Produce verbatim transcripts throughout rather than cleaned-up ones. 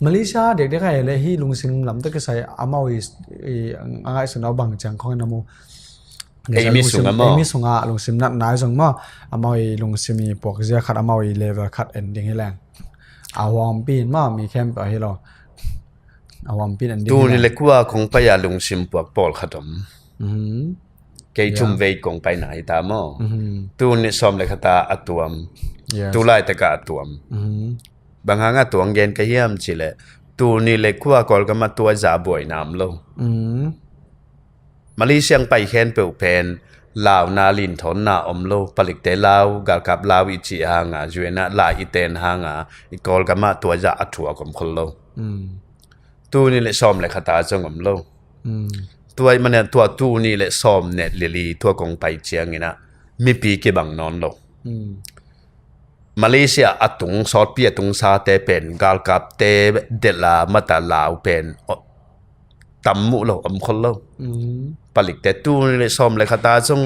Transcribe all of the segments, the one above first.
Malaysia dekdek a le hi lungsim lamtak kisai amau i, i a ngaihsun a bang ciang khong na mu. Ei mi sungah maw? Ei mi sungah lungsim natna i zong maw. Amau i lungsim i puakzia khat amau i level khat en ding hi leng. A huampi in maw mi khempeuh hi lo. A huampi in en ding hi leng. Tuni le kua kong pai a lungsim puak pawlkhat om. Mhm. Kei thum vei kong paina hi ta maw. Mhm. Tuni sawm le khat a a tuam. Yes. Tulaitak a a tuam. Mhm. Bang hang a tuang gen ka hiam cih leh tuni le kua Kawlgam ah tua zah buaina om lo. Mm. Malaysia ang pai khempeuh pen launa linthawnna om lo, palikte lau, galkap lau i cih hang a, U N ah lai i ten hang a, i Kawlgam ah tua zah a thuak om khol lo. Mm. Tuni le sawm le khat a zong om lo. Mm. Tua i mane tua tuni le sawm ne lili tua kong pai ciangin ah mipi kibang nawn lo. Mm. Malaysia a tung, sawtpi a tungsate pen galkapte delh a mata lau pen, aw, tam muh lo, om khol lo. Mm. Palikte tuni le sawm le khat a zong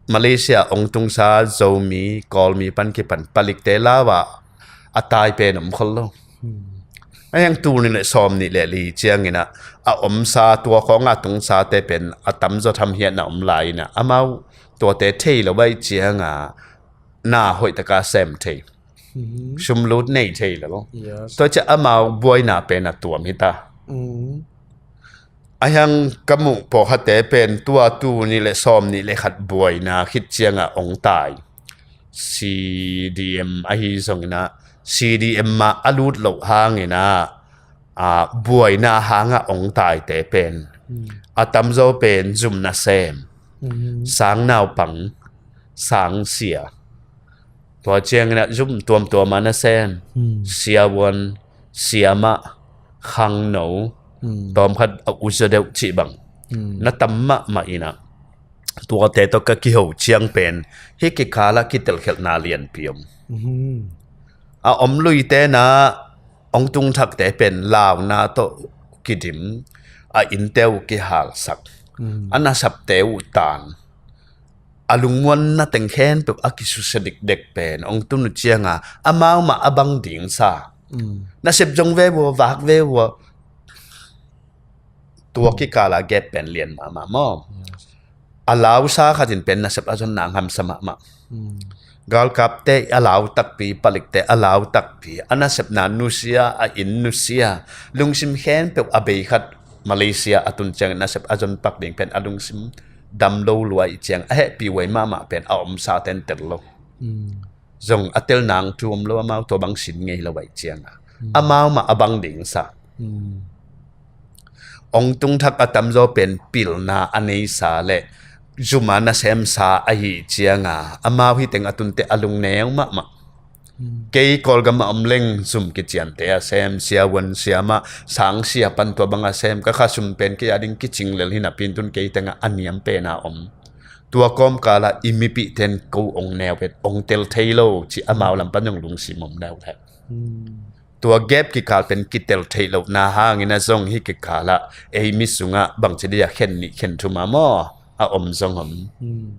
Malaysia ong tungsa Zomi, Kawlmi pan kipan palikte lau a a tai pen om khol lo. Hmm. A hiang tuni le sawm nih le li ciangin ah a omsa tua khawng a tungsate pen a tamzaw tham hiatna om lai in ah amau tuate thei lo baih ciang a na hoih taka sem thei. Hmm. Sum lut nei thei lo. Yes. Tua ciah amau buaina pen a tuam hi ta. Hmm. A hiang ka muh pawlkhatte pen tua tuni le sawm nih le khat buaina khit ciang a ong tai. C D M ahi zongin ah, C D M ah a lut loh hangin ah, a, buaina hang a ong taite pen. Hmm. A tamzaw pen zum nasem. Hmm. Sang naupang, sang sia. Tua ciangin ah zum tuamtuam a nasem. Hmm. Siavuan, siamah, khangno, hmm, tawmkhat a uzaw deuh cih bang. Hmm. Na tam mahmah in ah. Tuate tawh ka kiho ciang pen hih kikal ah kitelkhialhna lianpi om. Mhm. A om luite na ong tung thakte pen launa tawh kidim, a innte uh kihalsak. Mhm. A nasepte uh tan. A lungmuanna teng khempeuh a kisusia dikdek pen ong tun uh ciang a amau mah a bang ding sa. Mhm. Nasep zong ve vua, vak ve vua. Tua kikal a gap pen lian mahmah maw. Yes. A lausa khat in pen nasep a zon nang hamsa mahmah. Mm. Galkapte a lau takpi, palikte a lau takpi, a nasepna nusia, a inn nusia, lungsim khempeuh a bei khat Malaysia a tun ciangin nasep a zon pak ding pen a lungsim dam lo lua i ciang a hehpih huai mahmah pen a omsa ten tel lo. Mm. Zong a tel nang thu om lo, amau tua bang sin ngei lo ahih ciang a. Hmm. Amau mah a bang ding sa. Hmm. Ong tung thak a tamzaw pen pilna a neisa le zuma nasemsa ahih ciang a, amau hih teng a tunte a lungneu mahmah. Hmm. Kei Kawlgam a om leng zum kiciante a sem, siavuan siamah, sang sia pan tua bang a sem, ka khasum pen kei a ding kicing lel hi napi in tun kei teng a a niam pen a om. Tua kawmkal ah i mipihte in ko ong neu vet, ong tel thei lo, ci amau lam pan zong lungsim om neu leh. Hmm. Tua gap kikal pen kitel theih lohna hangin a zong hih kikal ah ei mi sungah bangci dih a khen nih khen thum a maw a om zong om. Hmm.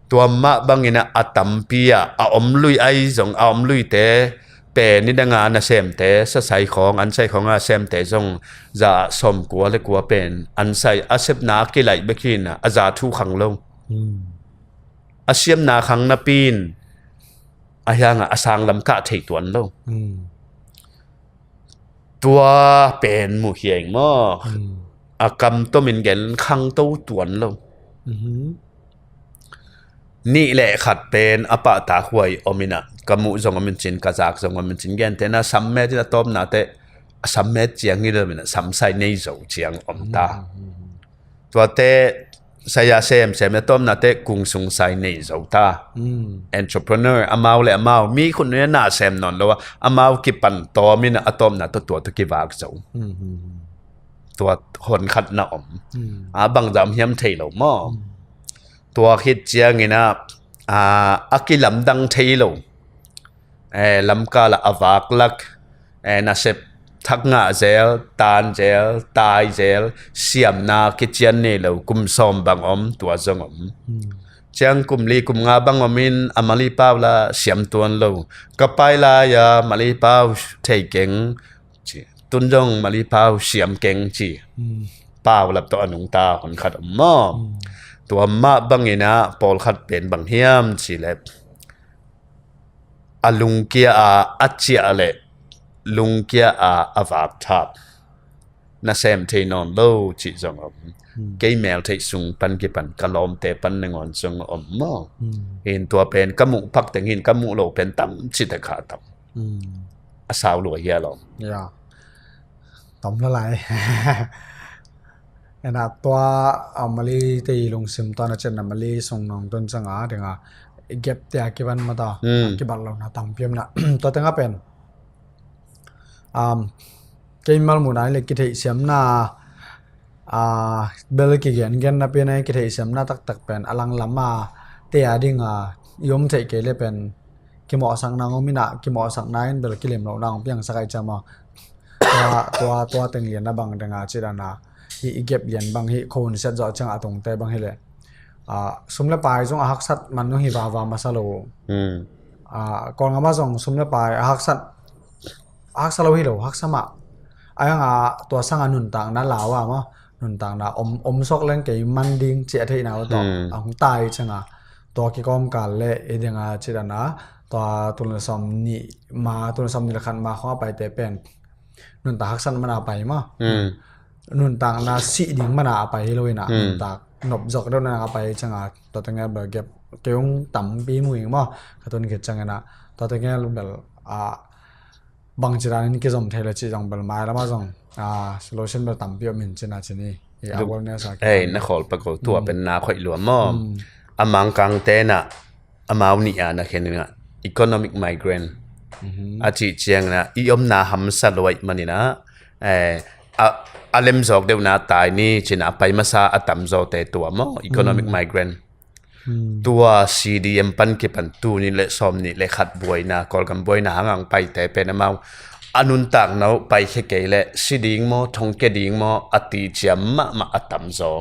Tua mah bangin ah a tampi ah a om lui ahi zong a om luite pen nidang a nasemte, sasai khawng, ansai khawng a semte zong za sawmkua le kua pen ansai a sepna a kilaih bek hi in a za thu khang lo. Hmm. A siamna khang napi in a hiang a a sang lam kah thei tuan lo. Hmm. Tua pen mu hieng maw. Hmm. A kam tomin gen khangto tuan lo. Mhm. Nih le khat pen a pahtak huai om in ah, ka muh zong om in cin, ka zak zong om in cin, gentehna sammet in a tawpna teh, a sammet ciang hi lo in ah, samsai nei zo ciang om ta. Mhm. Tuate saya semsem a tawpna teh kung sung sai nei zo ta. Mm. Entrepreneur, amau le amau mi khut nung a na sem nawn lo a, amau kipan tawm in a tawpna tawh tua tawh kivak zo. Mm, mm, mm. Tua hon khat na om. Mm. A bang zam hiam thei lo maw. Mm. Tua khit ciangin a, a, a kilamdang thei lo. Eh, lamkal ah a vaklak, eh, nasep thak ngah zel, tan zel, tai zel, siamna kician nei lo, kum sawm bang om, tua zong om. Hmm. Ciang kum li, kum nga bang om in a malipau la siam tuan lo. Ka pai lai a malipau thei keng, Tun zong Mali pau siam keng ci. Pau lap tawh a nungta hun khat om maw? Tua mah bangin ah pawlkhat pen bang hiam ci le, a lungkia a a ciah le lungkia a a vakthap na sem thei nawn lo cih zong om. Kei mel theih sung pan kipan ka lawmte pan nangawn zong om maw? Hin tua pen ka muh phak teng hin ka muh lo pen tam ci te kha tam. A sau lua hia lo. Ya. Tam la lai. Ena tua, a, Mali te i lungsim tua na cen na Mali sung nong tun canga dinga gap te a kiban mata kibat lo na tampi om na. Tua tenga pen, um, kei mal mu nai le kitheihsiamna, a, bel kigen gen na pen a kitheihsiamna taktak pen a lang lama te a dinga i om theih kei le pen kimawhsakna ngom ina, kimawhsakna in bel kilem lo na ngom piangsak ai cama. Tua, tua, tua teng lian na bang denga ci dana hi i gap lian bang hi khon siat zawh ciang a tungte bang hi le, a, sum le pai zong a haksat man nung hi vava masa lo. A, Kawlngam a zong sum le pai a haksat, a haksa lo hi lo, haksa mah. A yang a tua sang a nuntakna lau a maw, nuntakna om, om sok leng kei man ding ci a theihna uh tawh a hong tai cianga tua kikawm kal le i dinga ci dana tua tulna sawm nih ma, tulna sawm nih le khat ma khong a paite pen nuntak haksan mana a pai maw? Nuntakna sih ding mana a pai hi lo ina, nuntak nop zok deuh na a pai cianga tua tengel bel gap kei ung tampi mu ing maw? Ka tun khit ciangina tua tengel bel, a, bang ci danin kizom thei le ci zong bel mai lama zong, a, solution bel tampi om in cina cini. I a wal ne sa ki. Ei, na khawl pa ko tua pen na khoih lua maw? A Mangkang te na amau nih a na khen ina economic migrant a cih ciangina i omna hamsa luaih manina, eh, a, a lemzawk deuhna tai ni cina a pai masa a tamzawte tua maw economic migrant. Tua C D M pan kipan tu nih le sawm nih le khat buaina, Kawlgam buaina hangang paite pen amau a nuntakna uh paikhia kei le si ding maw, thongkia ding maw a ti ciam mahmah a tamzaw.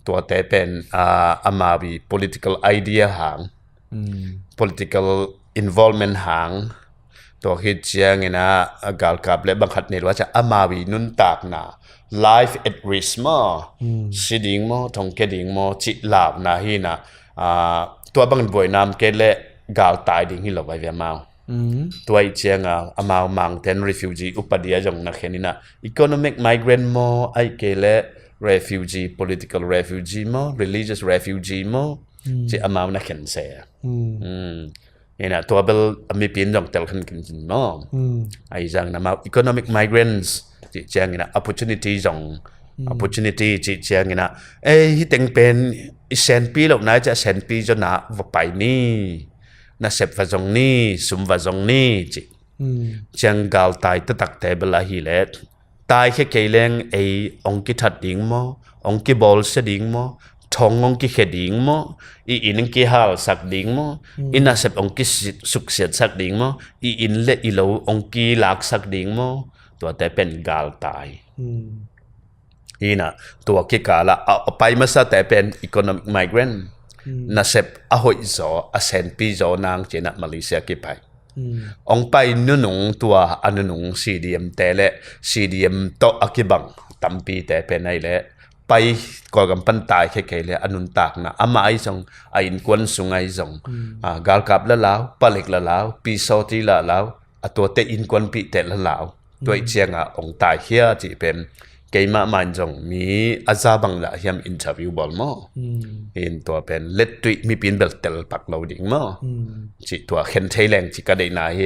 Tuate pen, ah, amau i political idea hang, political involvement hang, tua khit ciangina, ah, galkap le bangkhat nei lua cia amau i nuntakna, life at risk maw, si ding maw, thongkia ding maw cih launa hina, ah, tua bangin buaina om kei le galtai ding hi lo vai ve amau. Tua ih cianga amau Mangten refugee upadi a zong na khen ina economic migrant maw, aih kei le refugee, political refugee maw, religious refugee maw, ci amau na khen se. Ina tua bel a mipi in zong tel khan kin cin maw? Ahi zangin amau economic migrants cih ciangina opportunity zong, opportunity cih ciangina, ei, hi teng pen i senpi lo nai cia senpi zona va pai ni, nasep va zong ni, sum va zong ni cih. Ciang galtai taktakte bel ahi le taikhia kei leng ei ong kithat ding maw, ong kibawlsia ding maw, thong ong kikhia ding maw, i inn ong kihalsak ding maw, i nasep ong kisuksiatsak ding maw, i inn le i lo ong kilaksak ding maw, tuate pen galtai. Ina tua kikala a, a pai masate pen economic migrant, nasep a hoih zaw, a senpi zaw nang cina Malaysia kipai. Ong pai nunung tua a nunung C D M te le C D M tawh a kibang tampite pen ahi le pai Kawlgam pan taikhia kei le a nuntakna amah ahi zong, a innkuan sung ahi zong, ah, galkap lalau, palik lalau, pisawti lalau, a tuate innkuanpihte lalau. Tua ih cianga ong taikhia cih pen keimah mah in zong mi a za bang lah hiam interview bawl maw? In tua pen lettuih mipi in bel tel pak lo ding maw? Cih tua khen thei leng cih ka deihna hi.